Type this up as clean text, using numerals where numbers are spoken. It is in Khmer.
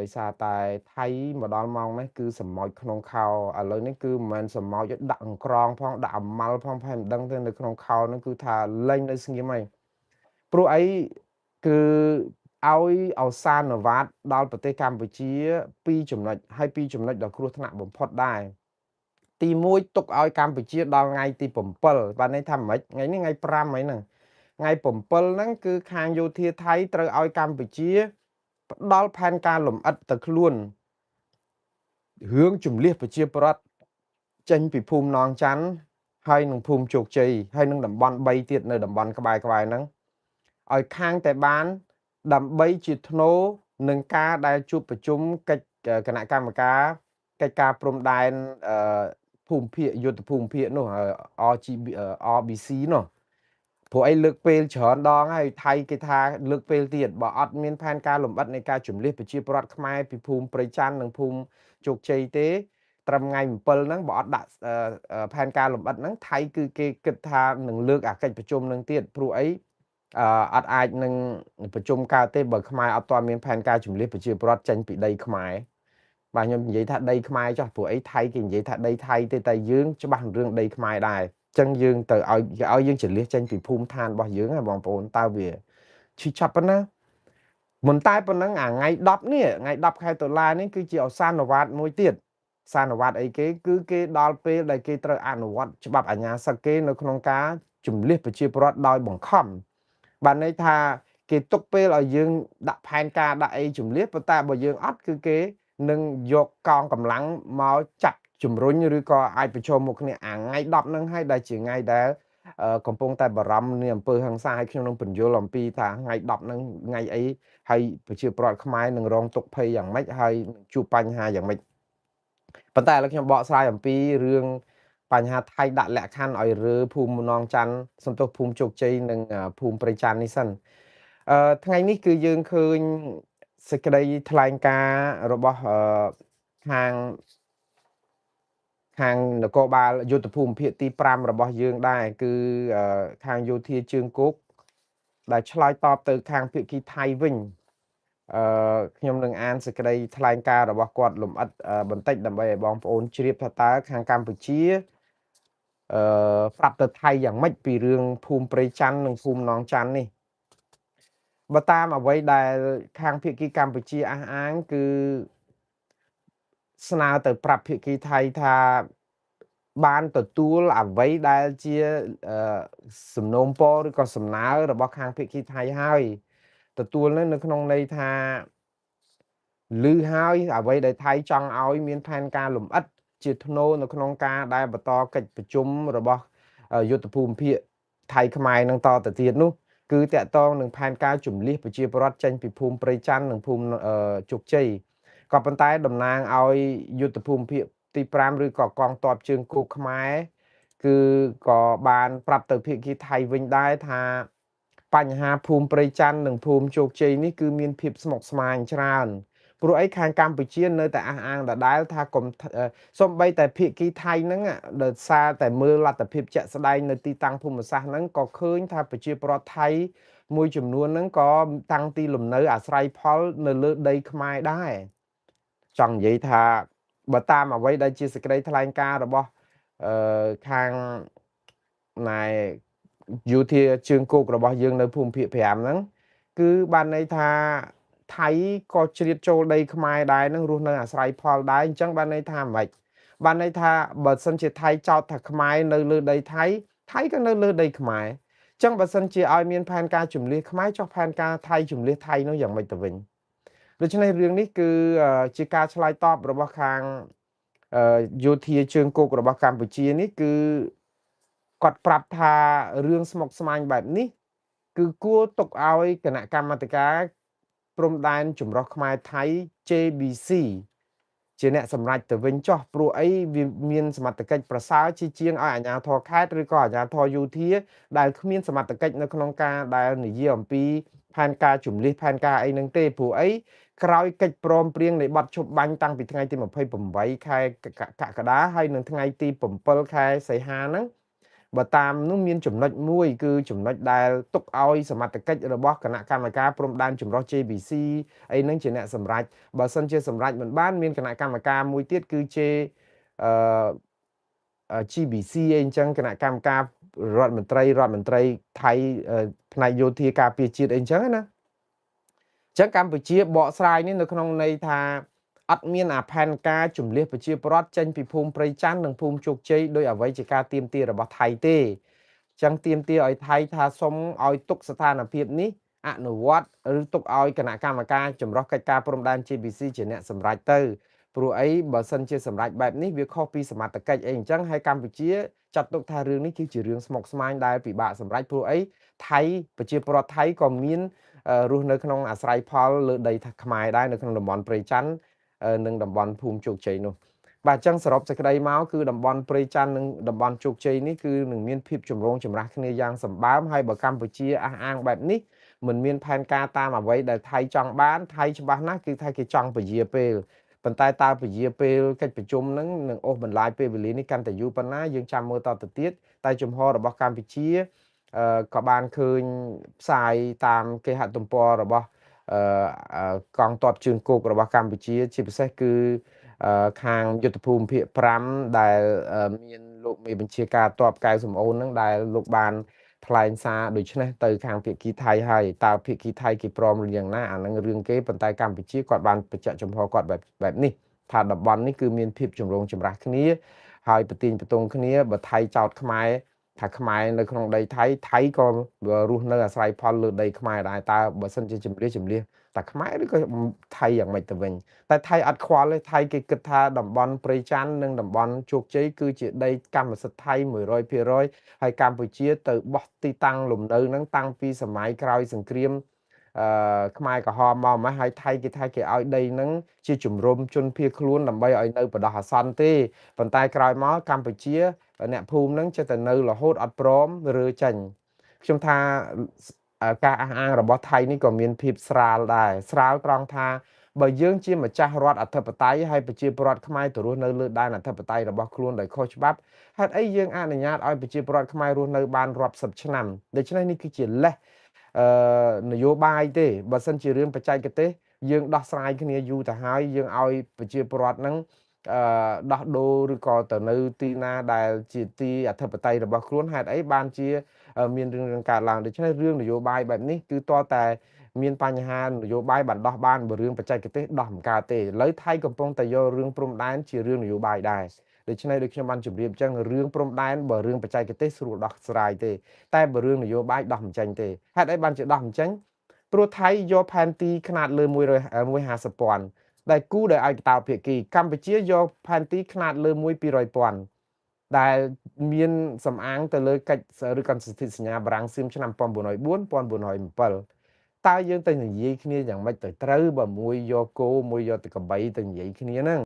ដោយសារតែថៃមកដល់ម៉ោងនេះគឺសម្ោចក្នុងខោឥឡូវនេះគឺមិនមែនសម្ោចដាក់អង្ក្រងផងដាក់អាម៉ាល់ផងផែមិនដឹងទេនៅក្នុងខោហ្នឹងគឺថាលែងនៅស្ងៀមហើយព្រោះអីគឺឲ្យឱសានវត្តដល់ប្រទេសកម្ពុជាពីរចំណុចហើយពីរចំណុចដ៏គ្រោះថ្នាក់បំផុតដែរទី1ទុកឲ្យកម្ពុជាដល់ថ្ងៃទី7បានន័យថាម៉េចថ្ងៃនេះថ្ងៃ5ហើយហ្នឹងថ្ងៃ7ហ្នឹងគឺខាងយោធាថៃត្រូវឲ្យកម្ពុជាផ្ដល់ផែនការលម្អិតទៅខ្លួនរឿងជំលះប្រជាប្រដ្ឋចេញពីភូមិណងច័ន្ទហើយនឹងភូមិជោគជ័យហើយនឹងតំបន់3ទៀតនៅតំបន់ក្បែរៗហ្នឹងឲ្យខាងតែបានដើម្បីជាធ្នូនឹងការដែលជួបប្រជុំកិច្ចគណៈកម្មការកិច្ចការព្រំដែនភូមិភាគយុទ្ធភូមិភាគនោះ RGB RBC នោះព្រោះអីលើកពេលច្រើនដងហើយថៃគេថាលើកពេលទៀតបើអត់មានផែនការលម្អិតនៃការជំលះប្រជាពលរដ្ឋខ្មែរពីភូមិព្រៃច័ន្ទនិងភូមិជោគជ័យទេត្រឹមថ្ងៃ7ហ្នឹងបើអត់ដាក់ផែនការលម្អិតហ្នឹងថៃគឺគេគិតថានឹងលើកអាកិច្ចប្រជុំនឹងទៀតព្រោះអីអត់អាចនឹងប្រជុំកើតទេបើខ្មែរអត់ទាន់មានផែនការជំលះប្រជាពលរដ្ឋចេញពីដីខ្មែរបាទខ្ញុំនិយាយថាដីខ្មែរចុះព្រោះអីថៃគេនិយាយថាដីថៃទេតែយើងច្បាស់រឿងដីខ្មែរដែរចឹងយើងទៅឲ្យយើងចលះចេញពីភូមិឋានរបស់យើងហ៎បងប្អូនតើវាឈឺចាប់ប៉ុណ្ណាមិនតែប៉ុណ្ណឹងអាថ្ងៃ10នេះថ្ងៃ10ខែតុលានេះគឺជាឱសានវត្តមួយទៀតសានវត្តអីគេគឺគេដល់ពេលដែលគេត្រូវអនុវត្តច្បាប់អាជ្ញាសឹកគេនៅក្នុងការជំលះប្រជាពលរដ្ឋដោយបង្ខំបានន័យថាគេទុកពេលឲ្យយើងដាក់ផែនការដាក់អីជំលះប៉ុន្តែបើយើងអត់គឺគេនឹងយកកងកម្លាំងមកចាប់ជំរុញឬក៏អាចប្រឈមមុខគ្នាអាថ្ងៃ10ហ្នឹងហើយដែលជាថ្ងៃដែលកំពុងតែបារម្ភនៃអំពើហិង្សាឲ្យខ្ញុំនឹងពន្យល់អំពីថាថ្ងៃ10ហ្នឹងថ្ងៃអីហើយប្រជាពលរដ្ឋខ្មែរនឹងរងទុក្ខភ័យយ៉ាងម៉េចហើយជួបបញ្ហាយ៉ាងម៉េចប៉ុន្តែឥឡូវខ្ញុំបកស្រាយអំពីរឿងបញ្ហាថៃដាក់លក្ខខណ្ឌឲ្យរើភូមិណងច័ន្ទសំទោសភូមិជោគជ័យនិងភូមិព្រៃច័ន្ទនេះសិនថ្ងៃនេះគឺយើងឃើញសេចក្តីថ្លែងការណ៍របស់ខាងនគរបាលយុទ្ធភូមិភាគទី5របស់យើងដែរគឺខាងយោធាជើងគោកដែលឆ្លើយតបទៅខាងភាគីថៃវិញខ្ញុំនឹងអានសេចក្តីថ្លែងការណ៍របស់គាត់លម្អិតបន្តិចដើម្បីឲ្យបងប្អូនជ្រាបថាតើខាងកម្ពុជាប្រាប់ទៅថៃយ៉ាងម៉េចពីរឿងភូមិព្រៃច័ន្ទនិងភូមិណងច័ន្ទនេះបើតាមអ្វីដែលខាងភាគីកម្ពុជាអះអាងគឺស្នើទៅប្រាប់ភាគីថៃថាបានទទួលអ្វីដែលជាសំណូមពរឬក៏សំណើរបស់ខាងភាគីថៃហើយទទួលនៅក្នុងន័យថាឮហើយអ្វីដែលថៃចង់ឲ្យមានផែនការលម្អិតជាធ្នូនៅក្នុងការដែលបន្តកិច្ចប្រជុំរបស់យុទ្ធភូមិភាគថៃខ្មែរនឹងតទៅទៀតនោះគឺតកតងនឹងផែនការជំលះប្រជាពលរដ្ឋចេញពីភូមិព្រៃច័ន្ទនិងភូមិជោគជ័យក៏ប៉ុន្តែតំណាងឲ្យយុទ្ធភូមិភាគទី5ឬក៏កងទ័ពជើងគោកខ្មែរគឺក៏បានប្រាប់ទៅភាគីថៃវិញដែរថាបញ្ហាភូមិព្រៃច័ន្ទនិងភូមិជោគជ័យនេះគឺមានភាពស្មុគស្មាញច្រើនព្រោះអីខាងកម្ពុជានៅតែអះអាងដដែលថាកុំសំបីតែភាគីថៃហ្នឹងដោយសារតែមើលលទ្ធភាពជាក់ស្ដែងនៅទីតាំងភូមិសាស្ត្រហ្នឹងក៏ឃើញថាប្រជាពលរដ្ឋថៃមួយចំនួនហ្នឹងក៏តាំងទីលំនៅអាស្រ័យផលនៅលើដីខ្មែរដែរចង់និយាយថាបើតាមអ្វីដែលជាសេចក្តីថ្លែងការណ៍របស់ខាងណែយោធាជើងគោករបស់យើងនៅភូមិភាគ5ហ្នឹងគឺបានន័យថាថៃក៏ជ្រៀតចូលដីខ្មែរដែរនឹងរស់នៅអាស្រ័យផលដែរអញ្ចឹងបានន័យថាម៉េចបានន័យថាបើសិនជាថៃចោទថាខ្មែរនៅលើដីថៃថៃក៏នៅលើដីខ្មែរអញ្ចឹងបើសិនជាឲ្យមានផែនការជំលះខ្មែរចុះផែនការថៃជំលះថៃនោះយ៉ាងម៉េចទៅវិញដូច្នេះរឿងនេះគឺជាការឆ្លើយតបរបស់ខាងយោធាជើងគោករបស់កម្ពុជានេះគឺគាត់ប្រាប់ថារឿងស្មុគស្មាញបែបនេះគឺគួរទុកឲ្យគណៈកម្មាធិការព្រំដែនចម្រុះខ្មែរថៃ JBC ជាអ្នកសម្រេចទៅវិញចោះព្រោះអីវាមានសមត្ថកិច្ចប្រសើរជាជាងឲ្យអាជ្ញាធរខេត្តឬក៏អាជ្ញាធរយោធាដែលគ្មានសមត្ថកិច្ចនៅក្នុងការដែលនិយាយអំពីផែនការជំលះផែនការអីនឹងទេព្រោះអីក្រោយកិច្ចព្រមព្រៀងនៃបទឈប់បាញ់តាំងពីថ្ងៃទី28ខែកក្កដាហើយនិងថ្ងៃទី7ខែសីហាហ្នឹង បើតាមនោះមានចំណុចមួយគឺចំណុចដែលទុកឲ្យសមត្ថកិច្ចរបស់គណៈកម្មការព្រំដែនចម្រុះ JBC អីហ្នឹងជាអ្នកសម្រេចបើសិនជាសម្រេចមិនបានមានគណៈកម្មការមួយទៀតគឺ J អឺ GBC អីអញ្ចឹងគណៈកម្មការរដ្ឋមន្ត្រីថៃផ្នែកយោធាការពារជាតិអីអញ្ចឹងណាអញ្ចឹងកម្ពុជាបកស្រាយនេះនៅក្នុងន័យថាអត់មានអាផែនការជំលះប្រជាពលរដ្ឋចេញពីភូមិព្រៃច័ន្ទនិងភូមិជោគជ័យដោយអ្វីជាការទាមទាររបស់ថៃទេអញ្ចឹងទាមទារឲ្យថៃថាសុំឲ្យទុកស្ថានភាពនេះអនុវត្តឬទុកឲ្យគណៈកម្មការចម្រុះកិច្ចការព្រំដែន JBC ជាអ្នកសម្រេចទៅព្រោះអីបើសិនជាសម្រេចបែបនេះវាខុសពីសមត្ថកិច្ចអីអញ្ចឹងហើយកម្ពុជាចាត់ទុកថារឿងនេះគឺជារឿងស្មុគស្មាញដែលពិបាកសម្រេចព្រោះអីថៃប្រជាពលរដ្ឋថៃក៏មានរស់នៅក្នុងអាស្រ័យផលលើដីខ្មែរដែរនៅក្នុងតំបន់ព្រៃច័ន្ទនិងតំបន់ភូមិជោគជ័យនោះបាទអញ្ចឹងសរុបសេចក្តីមកគឺតំបន់ព្រៃច័ន្ទនិងតំបន់ជោគជ័យនេះគឺនឹងមានភាពចម្រូងចម្រាសគ្នាយ៉ាងសម្បើមហើយបើកម្ពុជាអះអាងបែបនេះមិនមានផែនការតាមអ្វីដែលថៃចង់បានថៃច្បាស់ណាស់គឺថាគេចង់ពជាពេលប៉ុន្តែតើពជាពេលកិច្ចប្រជុំនឹងនឹងអូសបន្លាយពេលវេលានេះកាន់តែយូរប៉ុណ្ណាយើងចាំមើលតទៅទៀតតែជំហររបស់កម្ពុជាក៏បានឃើញផ្សាយតាមគេហទំព័ររបស់កងទ័ពជើងគោករបស់កម្ពុជាជាពិសេសគឺខាងយុទ្ធភូមិភាគ5ដែលមានលោកមេបញ្ជាការទ័ពកែវសំអូននឹងដែលលោកបានថ្លែងសារដូចនេះទៅខាងភាគីថៃហើយតើភាគីថៃគេព្រមឬយ៉ាងណាអានឹងរឿងគេប៉ុន្តែកម្ពុជាគាត់បានបញ្ជាក់ចំហគាត់បែបនេះថាតំបន់នេះគឺមានភាពចម្រូងចម្រាសគ្នាហើយប្រទាញប្រទង់គ្នាបើថៃចោតខ្មែរថាខ្មែរនៅក្នុងដីថៃថៃក៏រស់នៅអាស្រ័យផលលើដីខ្មែរដែរតើបើសិនជាជំលះតែខ្មែរឬក៏ថៃយ៉ាងម៉េចទៅវិញតែថៃអត់ខ្វល់ទេថៃគេគិតថាតំបន់ព្រៃច័ន្ទនិងតំបន់ជោគជ័យគឺជាដីកម្មសិទ្ធិថៃ 100% ហើយកម្ពុជាទៅបោះទីតាំងលំនៅហ្នឹងតាំងពីសម័យក្រោយសង្គ្រាមខ្មែរក្រហមមកម៉េះហើយថៃគេថាគេឲ្យដីហ្នឹងជាជំរំជនភៀសខ្លួនដើម្បីឲ្យនៅបដោះអាសន្នទេប៉ុន្តែក្រោយមកកម្ពុជាអ្នកភូមិហ្នឹងចេះតែនៅរហូតអត់ព្រមរើចេញខ្ញុំថាការអះអាងរបស់ថៃនេះក៏មានភាពស្រាលដែរស្រាលត្រង់ថាបើយើងជាម្ចាស់រដ្ឋអធិបតេយ្យហើយប្រជាពលរដ្ឋខ្មែរទៅរស់នៅលើដែនអធិបតេយ្យរបស់ខ្លួនដោយខុសច្បាប់ហេតុអីយើងអនុញ្ញាតឲ្យប្រជាពលរដ្ឋខ្មែររស់នៅបានរាប់សិបឆ្នាំដូច្នេះនេះគឺជាលេសនយោបាយទេបើសិនជារឿងបច្ចេកទេសយើងដោះស្រាយគ្នាយូរទៅហើយយើងឲ្យប្រជាពលរដ្ឋហ្នឹងដោះដូរឬក៏ទៅនៅទីណាដែលជាទីអធិបតេយ្យរបស់ខ្លួនហេតុអីបានជាមានរឿងកើតឡើងដូច្នេះរឿងនយោបាយបែបនេះគឺតតែមានបញ្ហានយោបាយបានដោះបានបើរឿងបច្ចេកទេសដោះមិនកើតទេឥឡូវថៃកំពុងតែយករឿងព្រំដែនជារឿងនយោបាយដែរដូច្នេះដូចខ្ញុំបានជម្រាបអញ្ចឹងរឿងព្រំដែនបើរឿងបច្ចេកទេសស្រួលដោះស្រាយទេតែបើរឿងនយោបាយដោះមិនចេញទេហេតុអីបានជាដោះមិនចេញព្រោះថៃយកផែនទីខ្នាតលើ150ពាន់ដែលគូដោយឯកតោភាគីកម្ពុជាយកផែនទីខ្នាតលើ1 200ពាន់ដែលមានសំអាងទៅលើកិច្ចឬកសន្ធិសញ្ញាបារាំងសៀមឆ្នាំ1904 1907តើយើងទៅនិយាយគ្នាយ៉ាងម៉េចទៅត្រូវបើមួយយកគោមួយយកទៅកបីទៅនិយាយគ្នាហ្នឹង